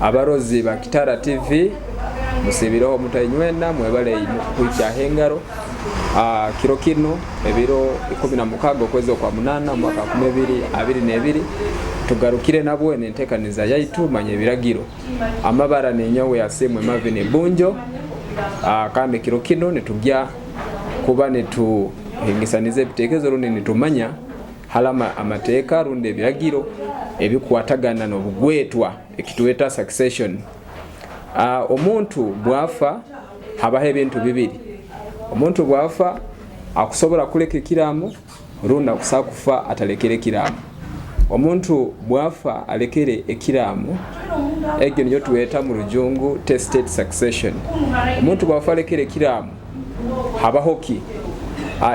Abarozi ba Kitara TV musiibireho muta inywena, mwebale kuhikyaho engaro. Kiro kinu ebiro 16 okwezi okwa munaana omwaka 2022 tugarukire nabwo n'enteekaniza yaitu Manya Ebiragiro. Amabara ninyowe Asiimwe Marvin Bunjo, kandi kiro kinu nitugya kuba nituhingisaniza ebiteekerezo rundi nitumanya hali amateeka rundi ebiragiro ebikwatagana n'obugwetwa ekitweta succession. Omuntu bwafa habaho ebintu bibiri. Omuntu bwafa akusobora kuleka ekiraamo rundi akusobora kufa atalekere ekiraamo. Omuntu bwafa alekere ekiraamo, egyo niyo tweta mu Rujungu testate succession. Omuntu bwafa alekere ekiraamo, habaho ki?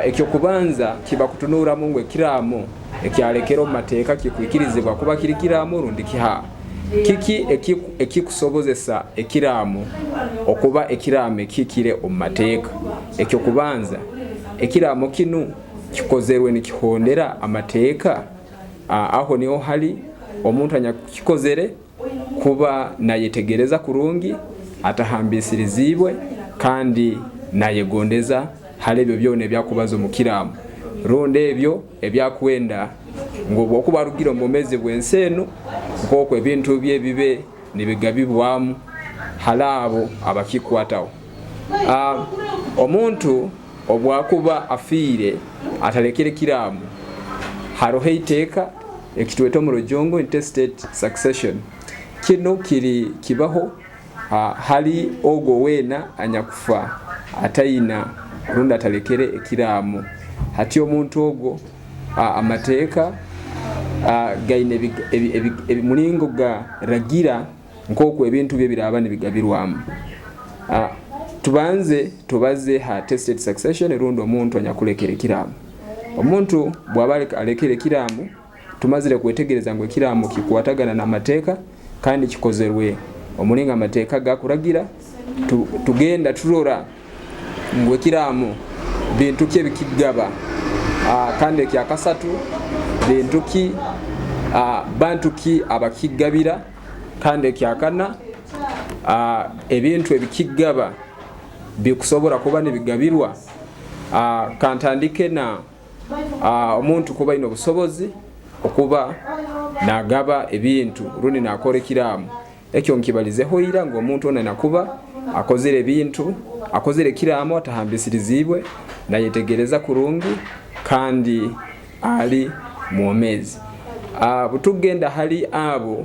Eky'okubanza kiba kutunuuramu ngu ekiraamo ekyalekere omu mateeka kikwikirizibwa kuba kiri kiraamo rundi kiha. Kiki ekikusobozesa ekiraamo okuba ekiraamo ekihikire omu mateeka? Eky'okubanza, ekiraamo kinu kikozerwe nikihondera amateeka? Aho niho hali omuntu anyakukikozere kuba nayetegereza kurungi, atahambisiriziibwe, kandi nayegondeza hali ebyo byona ebyakubaza omu kiraamo rundi ebyo ebyakwenda ngu obwokuba arugire omu bwomeezi bw'ensi enu, nk'oku ebintu bye bibe nibigabibwamu hali abo abakikwataho. Omuntu obwakuba afiire atalekere kiraamo, haroho eiteeka ekitweta omu Rujungu intestate succession. Kinu kiri kibaho hali ogwo weena anyakufa ataina rundi atalekere ekiraamo. Hati omuntu ogwo amateeka gaine mulingo garagira nk'oku ebintu bye biraaba nibigabirwamu. Tubanze tubaze ha testate succession rundi omuntu anyakulekere ekiraamo. Omuntu bwaba alekere ekiraamo, tumazire kwetegereza ngu ekiraamo kikwatagana n'amateeka kandi kikozerwe omulingo amateeka gakuragira, tugenda turora ngu ekiraamo bintu ki ebikigaba, kandi ekyakasatu bintu ki, bantu ki abakigabira, kandi ekyakana ebintu ebikigaba bikusobora kuba nibigabirwa. Kantandike na omuntu kuba aine obusobozi okuba nagaba ebintu rundi nakora ekiraamo. Ekyo nkibalizeho ira ngu omuntu onu aina kuba akozere ebintu, akozere ekiraamo atahambisiriziibwe, nayetegereza kurungi kandi ali mwomeezi. Butugenda hali abo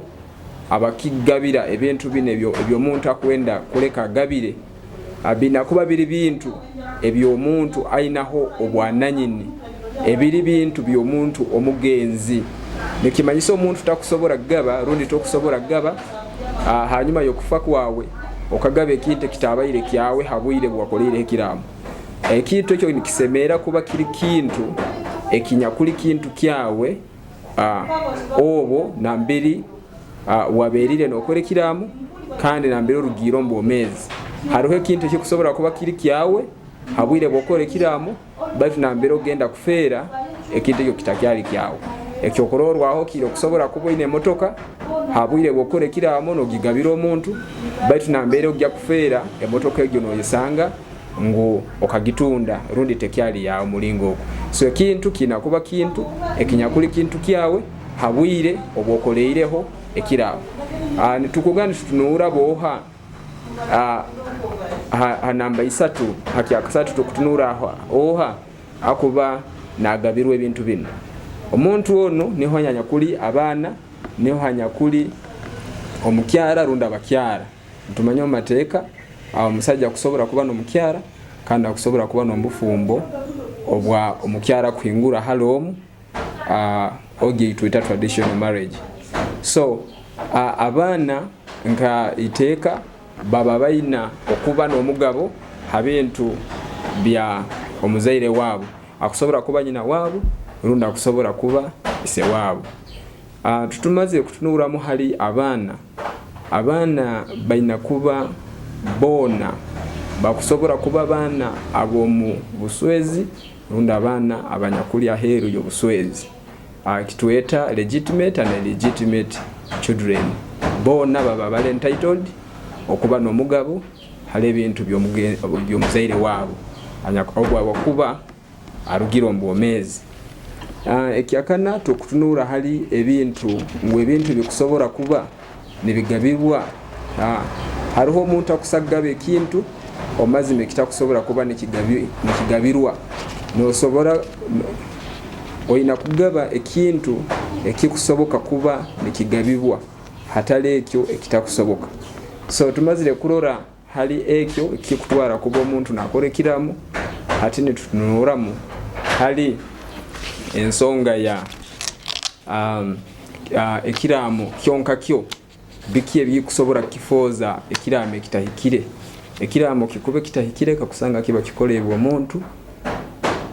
abakigabira ebintu binu eby'omuntu akwenda kuleka agabire, biina kuba biri bintu eby'omuntu ainaho obwananyini, ebiri bintu by'omuntu omugenzi. Nikimanyisa omuntu takusobora kugaba rundi tokusobora kugaba hanyuma y'okufa kwawe okagaba ekintu ekitabaire kyawe ha bwire obuwakoleireho ekiraamo. Ekintu ekyo nikisemerra kuba kiri kintu ekinyakuli kintu kyawe obwo namberi waberire nokora ekiraamo kandi nambere orugiire omu bwomeezi. Haroho ekintu ekikusobora kuba kiri kyawe ha bwire bw'okora ekiraamo baitu nambere ogenda kufeera ekintu ekyo kitakyali kyawe. Ekyokurorwaho kiri okusobora kuba oine emotoka ha bwire bw'okukora ekiraamo nogigabira omuntu baitu nambere ogya kufeera emotoka egyo noyesanga ngu okagitunda rundi tekyali yawe omulingo ogu. So ekintu kiina kuba kintu ekinyakuli kintu kyawe ha bwire obwokoleireho ekiraamo. Nitukuga nitutunuura booha ha namba isatu, ha kyakasatu tukutunuura oha akuba nagabirwa ebintu binu. Omuntu onu niho anyakuli abaana, niho anyakuli omukyara rundi abakyara. Nitumanya omu mateeka omusaija akusobora kuba n'omukyara kandi akusobora kuba n'obufumbo obwa omukyara kuhingura hali omu, ogi eitweta traditional marriage. So abaana nka iteeka baba baina okuba n'omugabo ha bintu bya omuzaire waabu. Akusobora kuba nyina waabu rundi akusobora kuba ise waabu. Tutumazire kutunuuramu hali abaana. Abaana baina kuba boona bakusobora kuba baana ab'omu buswezi rundi abaana abanyakuli aheeru y'obuswezi, ekitweta legitimate and illegitimate children. Boona baba bali entitled okuba n'omugabo hali ebintu by'omuzaire waabo obu abakuba arugire omu bwomeezi. Ekyakana, tukutunurra hali ebintu ngu ebintu bikusobora kuba nibigabibwa. Haroho omuntu akusa kugaba ekintu omu mazima ekitakusobora kuba nikigabirwa. Nosobora oina kugaba ekintu ekikusoboka kuba nikigabibwa hatali ekyo ekitakusoboka. So tumazire kurora hali ekyo ekikutwara kuba omuntu nakora ekiraamo, hati nitutunuramu hali ensonga ya ekiraamo kyonka kyo. Biki ebikusobora kukifooza ekiraamo ekitahikire? Ekiraamo kikuba ekitahikire kakusanga kiba kikoleirwe omuntu,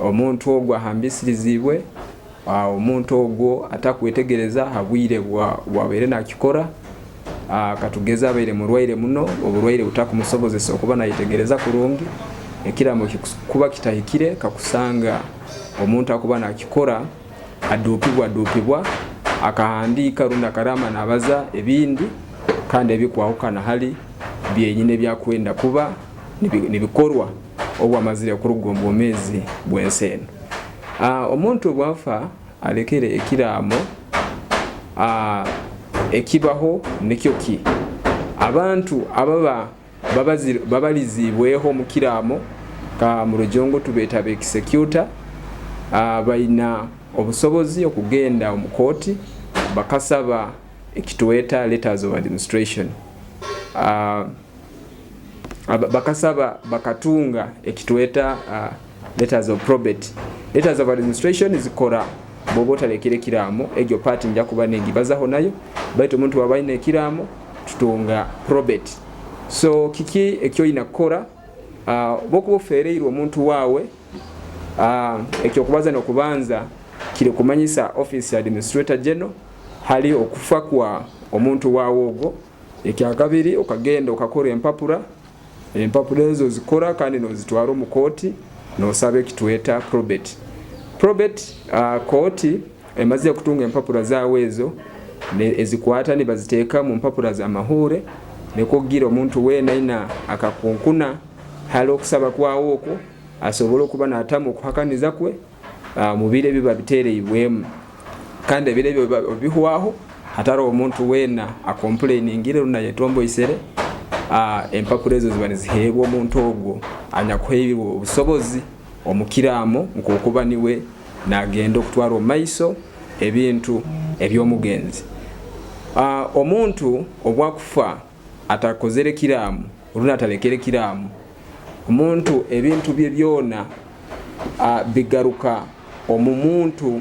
omuntu ogu ahambisiriziibwe, omuntu ogwo atakwetegereza ha bwire obwabaire nakikora, katugeze abaire murwaire muno, oburwaire butakumusobozesa okuba nayetegereza kurungi. Ekiraamo kikuba kitahikire kakusanga omuntu akuba nakikora aduupibwa aduupibwa akahandiika rundi akaraama nabaza ebindi kandi ebikwahukana hali byenyini ebyakwenda kuba nibikorwa obu amazire kuruga omu bwomeezi bw'ensi enu. Omuntu obu afa alekere ekiraamo, ekibaho nikyo ki? Abantu ababa babaliziibweho omu kiraamo, nka mu Rujungu tubeeta aba executor, baina obusobozi okugenda omu kooti bakasaba ekitweta letters of administration. Bakasaba bakatunga ekitweta letters of probate. Letters of administration zikora bwoba otalekere ekiraamo, egyo part nja kuba ningibazaho nayo, baitu omuntu bwaba aine ekiraamo tutunga probate. So kiki ekyoina kukora obwokuba ofereirwe omuntu wawe? Ekyokubanza nokubanza kiri kumanyisa office ya administrator general hali okufa kwa omuntu wawe ogwo. Ekyakabiri, okagenda okakora empapura, empapura ezo ozikora kandi nozitwara omu kooti nosaba ekitweta probate. Probate, kooti emazire kutunga empapura zaawe ezo, ezikwata nibaziteeka mu mpapura z'amahuure nikwo kugira omuntu weena aina akakunkuna hali okusaba kwawe okwo asobole okuba natamu okuhakaniza kwe mu biro ebiba bitereibwemu. Kandi ebiro ebyo bihwaho hataroho omuntu weena akompuleyningire rundi ayetomboisere, empapura ezo ziba niziheebwa omuntu ogwo anyakuhairwe obusobozi omu kiraamo nk'okuba niwe nagenda okutwara omu maiso ebintu eby'omugenzi. Omuntu obwakufa atakozere kiraamo rundi atalekere kiraamo, omuntu ebintu bye byona bigaruka omu muntu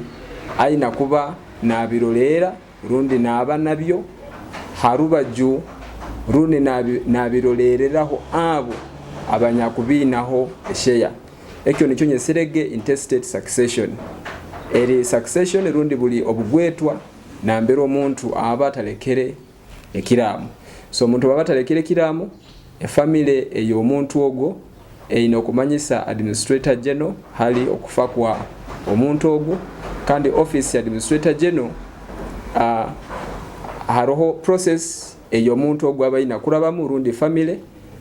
aina kuba nabiroleera rundi naaba nabyo ha rubaju rundi nabirolereraho abo abanyakubiinaho esheya. Ekyo nikyo nyesirege intestate succession. Eri succession rundi buli obugwetwa nambere omuntu aba atalekere ekiraamo. So omuntu bwaba atalekere ekiraamo, efamily ey'omuntu ogwo eine okumanyisa administrator general hali okufa kwa omuntu ogwo, kandi office ya administrator general haroho process ey'omuntu ogwo aba aina kurabamu rundi family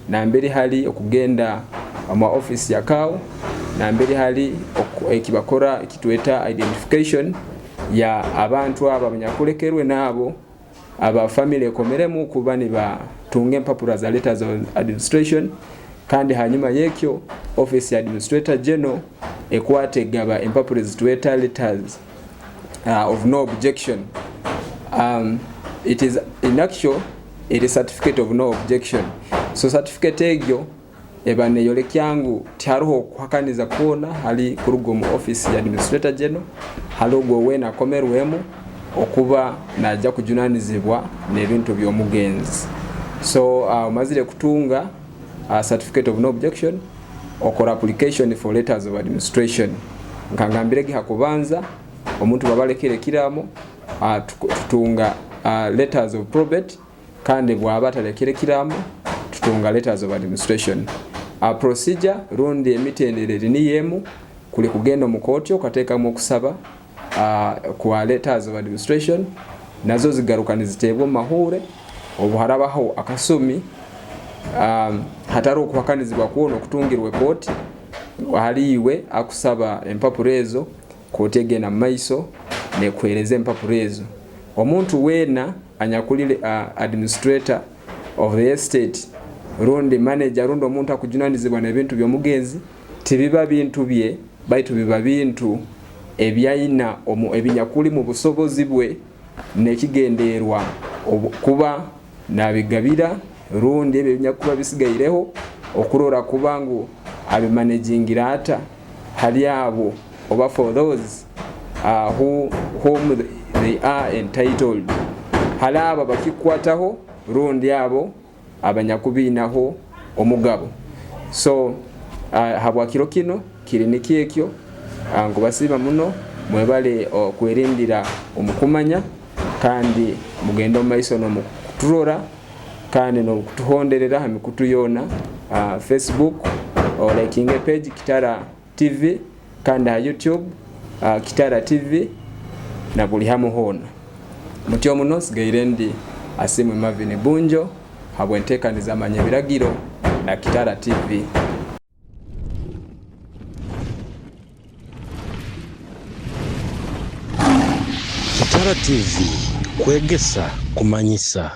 nambere hali okugenda omu office ya CAO nambere hali ekibakora ekitweta identification ya abantu abo abanyakulekerwe n'abo aba family ekomeremu kuba nibatunga empapura za letters of administration. Kandi hanyuma y'ekyo office ya administrator general ekwata egaba empapura ezitweta letters of no objection. It is in actual eri certificate of no objection. So certificate egyo eba neyolekya ngu tiharoho okuhakaniza kwona hali kuruga omu office ya administrator general hali ogwo weena akomerwemu okuba naija kujunanizibwa n'ebintu by'omugenzi. So omazire kutunga certificate of no objection, okora application for letters of administration. Nkangambirege ha kubanza, omuntu bwaba alekere ekiraamo, tutunga letters of probate, kandi bwaba atalekere ekiraamo tutunga letters of administration. Procedure rundi emitendera eri niyo emu, kuli kugenda omu kooti okateekamu okusaba kwa letters of administration, nazo zigaruka niziteebwa omu mahuure. Obu harabaho akasumi hataroho okuhakanizibwa kwona okutungirwe kooti hali iwe akusaba empapura ezo, kooti egenda mumaiso nekuhereza empapura ezo. Omuntu weena anyakuli administrator of the estate rundi manager rundi omuntu akujunanizibwa n'ebintu by'omugenzi, tibiba bintu bye baitu biba bintu ebyaina ebinyakuli mu busobozi bwe n'ekigenderwa kuba nabigabira rundi ebyo ebinyakuba bisigaireho okurora kuba ngu abimanejingira ata hali abo oba for those whom they are entitled, hali abo abakikukwataho rundi abo abanyakubiinaho omugabo. So habwa kiro kinu kiri nikyo ekyo, nkubasiima muno, mwebale okwerindira omu kumanya kandi mugende omu maiso n'omukuturora kandi n'okutuhonderera ha mikutu yoona, Facebook olikinge page Kitara TV kandi ha YouTube Kitara TV na buli hamu hoona. Mutyo muno nsigaire ndi Asiimwe Marvin Bunjo habw'enteekaniza Manya Ebiragiro na Kitara TV. Kitara TV, kwegesa, kumanyisa.